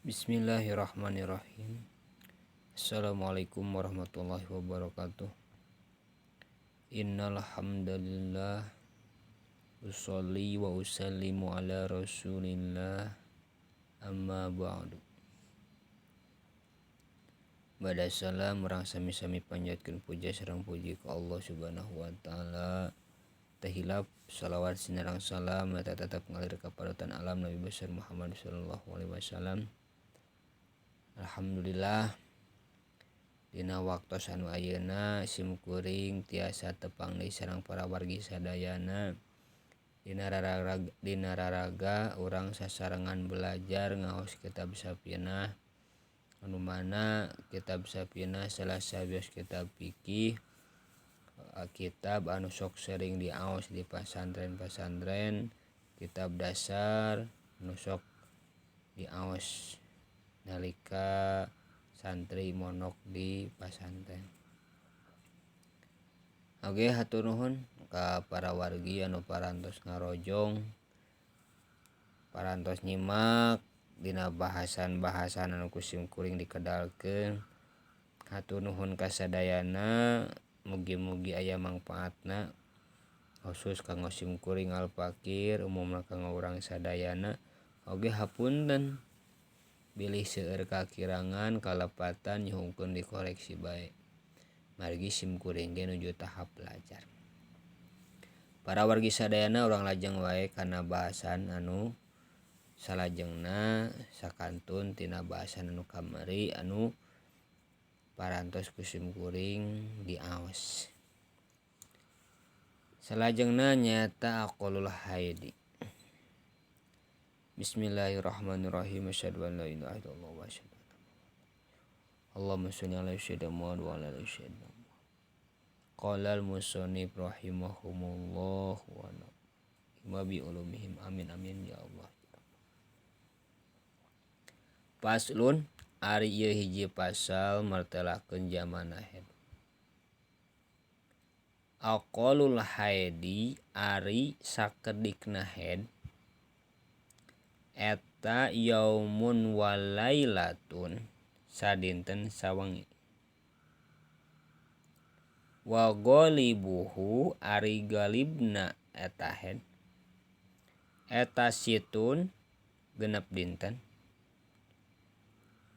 Bismillahirrahmanirrahim. Assalamualaikum warahmatullahi wabarakatuh. Innal hamdalillah usolli wa usallimu ala Rasulillah, amma ba'du. Bada salam urang sami-sami panjatkeun puja sareng puji ka Allah Subhanahu wa taala. Teu hilap salawat sinareng salam eta tetep ngalir ka panutan alam Nabi besar Muhammad sallallahu alaihi wasallam. Alhamdulillah, dina waktos anu ayeuna sim kuring tiasa tepang deui sareng para wargi sadayana dina raraga urang sasarengan belajar ngaos kitab Safinah, anu mana kitab Safinah salah sawios kitab fikih, kitab anu sok sering diaos di pasantren-pasantren, kitab dasar anu sok diaos nalika santri mondok di pasantren. Oke, hatur nuhun ka para wargi anu parantos ngarojong, parantos nyimak dina bahasan-bahasan anu ku sim kuring dikedalkeun. Hatur nuhun ka sadayana, mugi-mugi aya mangpaatna khusus kanggo sim kuring Al-Fakir, umumna kanggo urang sadayana. Oge hapunten bilih seueur kakirangan kalepatan, nyuhunkeun dikoreksi bae, margi sim kuring ge nuju tahap belajar. Para wargi sadayana, urang lajeng wae kana bahasan anu salajengna sakantun tina bahasan anu kamari anu parantos ku sim kuring diaos. Salajengna nyaeta aqallul haidi. Bismillahirrahmanirrahim. Asyhadu an la ilaha illallah wa asyhadu anna Muhammadan. Allahumma sholli ala sayyidina Muhammad wa ala ali sayyidina Muhammad. Qala al-musannif rahimahumullah wa wa bi ulumihim, amin amin ya Allah. Faslun, ari ieu hiji pasal martelakeun jamana haid. Aqallul haidi, ari sakedikna haid, eta yaumun wa lailatun, sadinten sawengi. Wa ghalibuhu, ari galibna eta haid, eta situn, 6 dinten,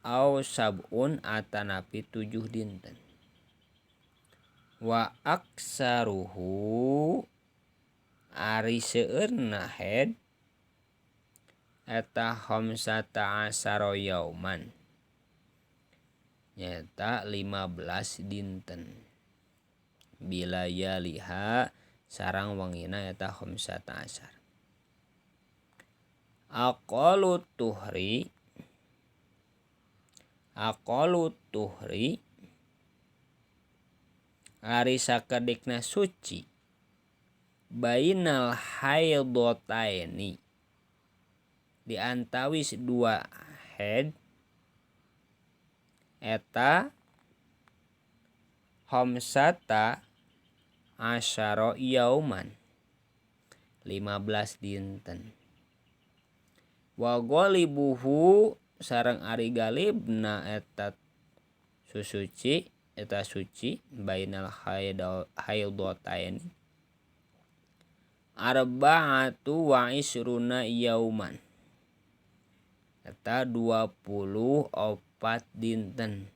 au sab'un atanapi 7 dinten. Wa aksaruhu, ari seueurna haid, eta khamsata asyara yauman, nyaeta 15 dinten, bilayaliha sareng wengina eta khamsata asyar. Aqallu tuhri, aqallu tuhri, ari sakedikna suci, bainal haidataini, di antawis 2 haid, eta khamsata asyara yauman, 15 dinten. Wa ghalibuhu, sareng ari galibna eta susuci, eta suci, bainal haidataini arba'atu wa isruna yauman, eta 24 dinten,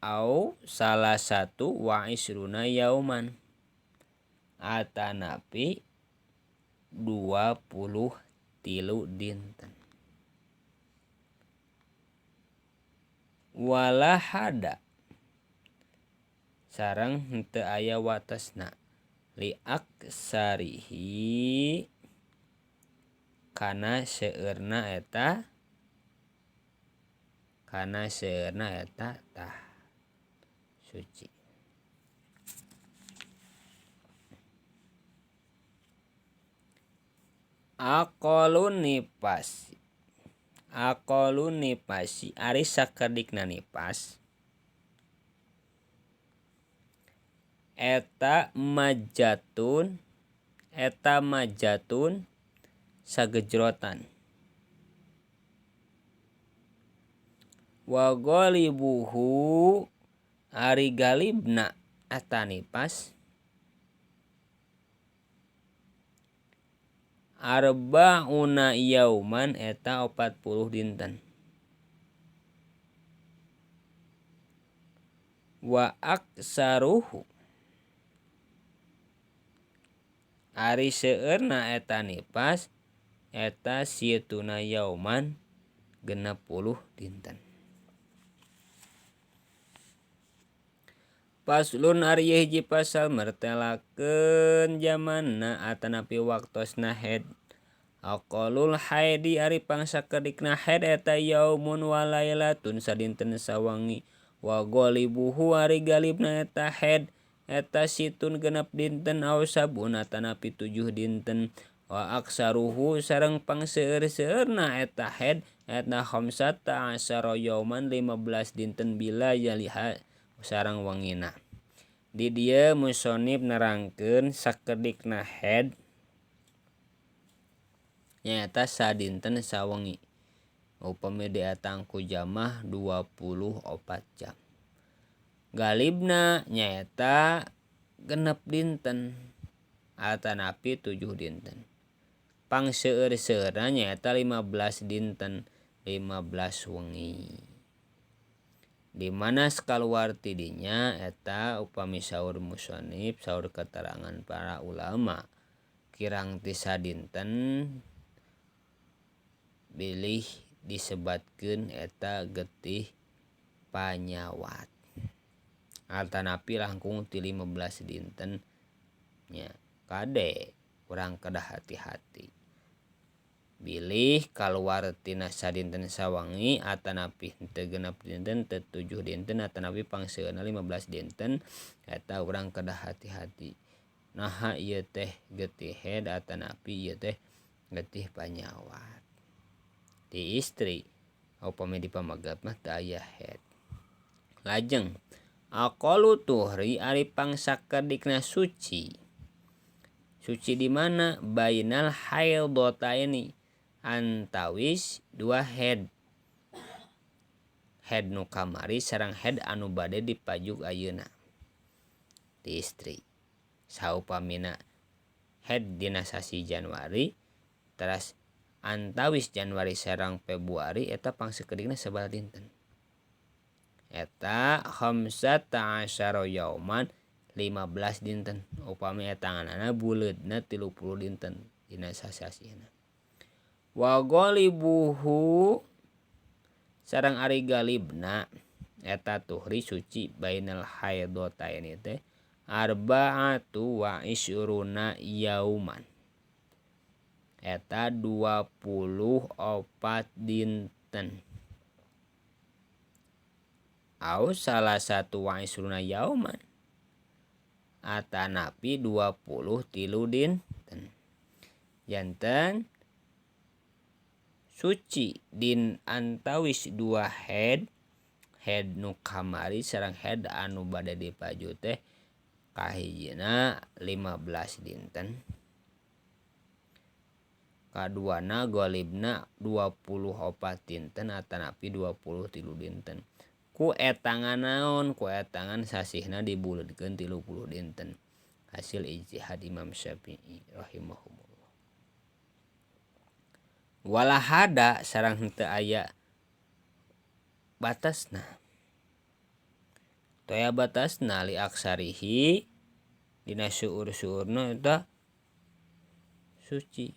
au salah satu wa isruna yauman, atanapi 23 dinten. Wala hada, sareng henteu aya watesna, li aksarihi, kana seueurna eta, kana seueurna eta tah suci. Aqallun nifas, aqallun nifasi, ari sakedikna nifas, eta majatun, eta majatun sagejrotan. Wa ghalibuhu ari galibna eta nipas arba'una yauman eta 40 dinten. Wa aksaruhu ari seueurna eta nipas eta situna yauman 60 dinten. Faslun ari hiji pasal mertelakeun jamanna atanapi waktosna haid. Aqallul haidi ari pangsakedikna haid eta yaumun wa lailatun sadinten sawengi. Wa ghalibuhu ari galibna eta haid eta situn 6 dinten aw sabun atanapi 7 dinten. Wa aksaruhu sareng pangseueur-seueurna eta haid eta khamsata asyara yauman 15 dinten bila yaliha sareng wengina. Di dieu musonib nerangkeun sakedikna haid nyaeta sadinten sawengi. Upami dietang ku jamah 24 jam. Galibna nyaeta 6 dinten atanapi 7 dinten. Pangseueur-seueurna nyaeta 15 dinten, 15 wengi. Di mana kaluar ti dinya eta upami saur musonib saur keterangan para ulama kirang ti sadinten bilih disebatkeun eta getih panyawat atanapi langkung ti 15 dinten nya kade urang kedah hati-hati bilih kaluar tina sadinten sawengi atanapi teu 6 dinten teu 7 dinten atanapi pangseueurna 15 dinten eta urang kedah hati-hati naha ieu teh getih haid atanapi ieu teh getih panyawat di istri upami di pamegat mah teu aya haid. Lajeng aqallu tuhri ari pangsakedikna suci. Suci di mana? Bainal haidataini antawis dua head. Head nu kamari sareng head anu bade dipajuk ayeuna di istri. Saupamina head dina sasi Januari teras antawis Januari sareng Februari eta pangsakedikna sabaraha dinten. Eta khamsata asyara yauman 15 dinten. Upami etanganana buleudna 30 dinten dina sasasina. Wa ghalibuhu sareng ari galibna eta tuhri suci bainal haidataini teh arba'atu wa isyruna yauman eta 24 dinten au salah satu wa isruna yauman atanapi 23 dinten. Janten suci din antawis dua head, head nu kamari sareng head anu bade dipaju teh kahijina 15 dinten, kaduana golibna 24 dinten atanapi 23 dinten. Ku etangan naon? Ku etangan sasihna dibuleudkeun 30 dinten. Hasil ijtihad Imam Syafi'i rahimahumullah. Walahada sareng henteu aya batasna. Toya batasna li aksarihi dina seueur-seueurna eta suci.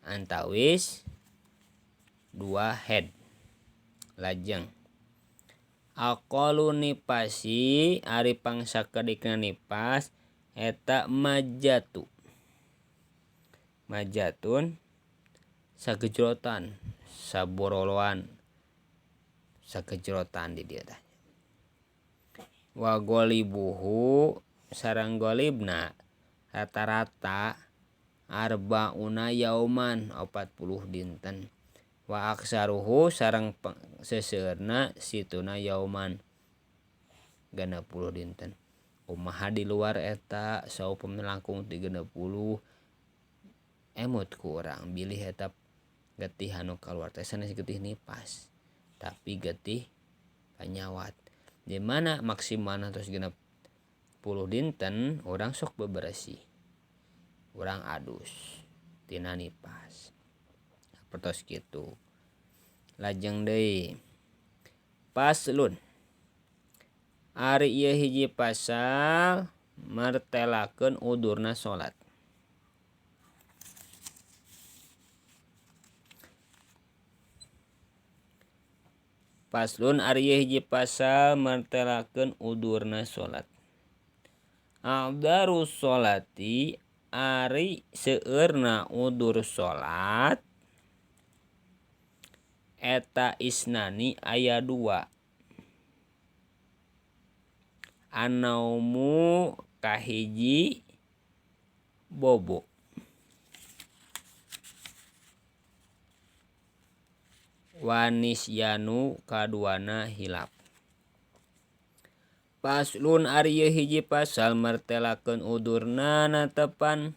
Antawis dua head. Lajeng aqalu nipasi ari pangsakedikna nipas eta majatu. Majatun sagejrotan, saboroloan, sagejrotan di dieu tah. Wa ghalibuhu sareng ghalibna rata-rata arbauna yauman 40 dinten. Wa aksaruhu sareng seseueurna situna yauman 60 dinten. Kumaha di luar eta saupami langkung ti 60 emut ku urang bilih eta getih anu kaluar teh sanes getih nipas. Tapi getih panyawat. Di mana maksimalna tos 60 dinten urang sok beberesih. Urang adus tina nipas. Sapertos kitu. Lajeng deui paslun. Ari ieu hiji pasal martelakeun udurna salat. Paslun ari ieu hiji pasal martelakeun udurna salat. A'darus sholati ari seueurna udur salat eta isnani aya dua. Anaumu kahiji bobo. Wanisyanu kaduana hilap. Paslun ari ieu hiji pasal martelakeun udurna natepan.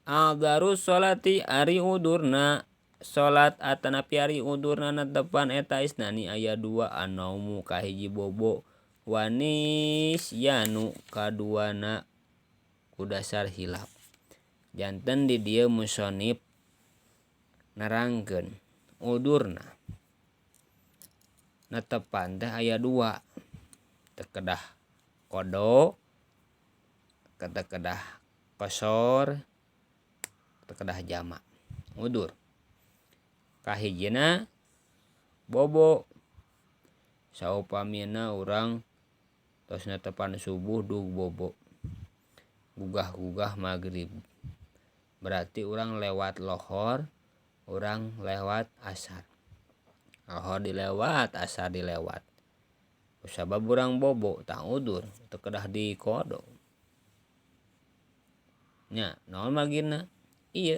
A'darus sholati ari udurna salat atanapi ari udurna natepan eta isnani aya dua. Anaumu kahiji bobo wanisyanu kaduana ku dasar hilap. Janten di dieu musonif nerangkeun udurna netepan teh aya dua. Teu kedah qada, teu kedah qasar, teu kedah jama. Udur kahijina bobo. Saupamina urang tos netepan subuh dug bobo, gugah-gugah magrib, berarti urang lewat lohor, urang lewat asar. Lohor dilewat, asar dilewat. Sabab urang bobo tah udur, teu kedah diqada. Nya naon margina? Ieu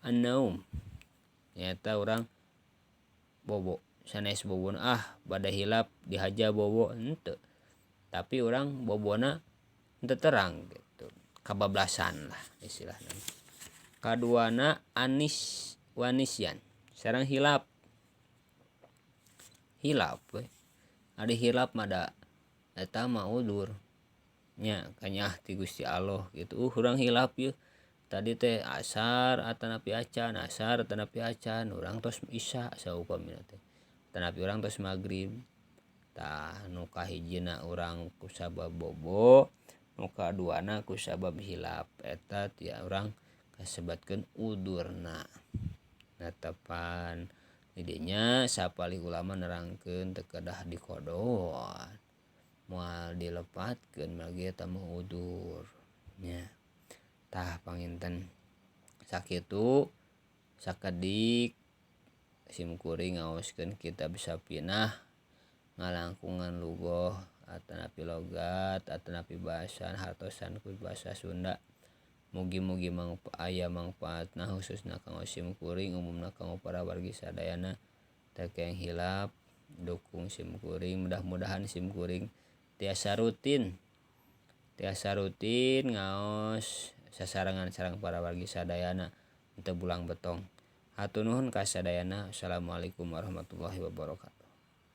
an-naum nyaeta urang bobo. Sanes bobona bade hilap dihaja bobo henteu. Tapi urang bobona henteu terang gitu. Kabablasan lah istilahna. Kaduana anis wanisyan sareng hilap. Hilap we. Ari hilap mah da eta mah udur. Nya kanyah ti Gusti Allah gitu. Urang hilap ieu. Tadi teh asar atanapi acan, asar atanapi acan, urang tos isya saupamina teh. Tanapi urang tos magrib. Tah nu kahijina urang kusabab bobo, nu kaduana kusabab hilap. Eta tia urang kasebatkeun udurna. Netepan di dinya sapalih ulama nerangkeun teu kedah diqadaan, moal dilepatkeun margi eta mah udur nya. Tah panginten sakitu sakedik sim kuring ngaoskeun kitab Safinah ngalangkungan lugoh atanapi logat atanapi bahasan hartosan ku bahasa Sunda. Mugi-mugi aya mangfaatna khususna kanggo sim kuring umumna kanggo para wargi sadayana. Teu keng hilap dukung sim kuring, mudah-mudahan sim kuring tiasa rutin ngaos sasarengan sareng para wargi sadayana teu bulang betong. Hatur nuhun ka sadayana. Assalamualaikum warahmatullahi wabarakatuh.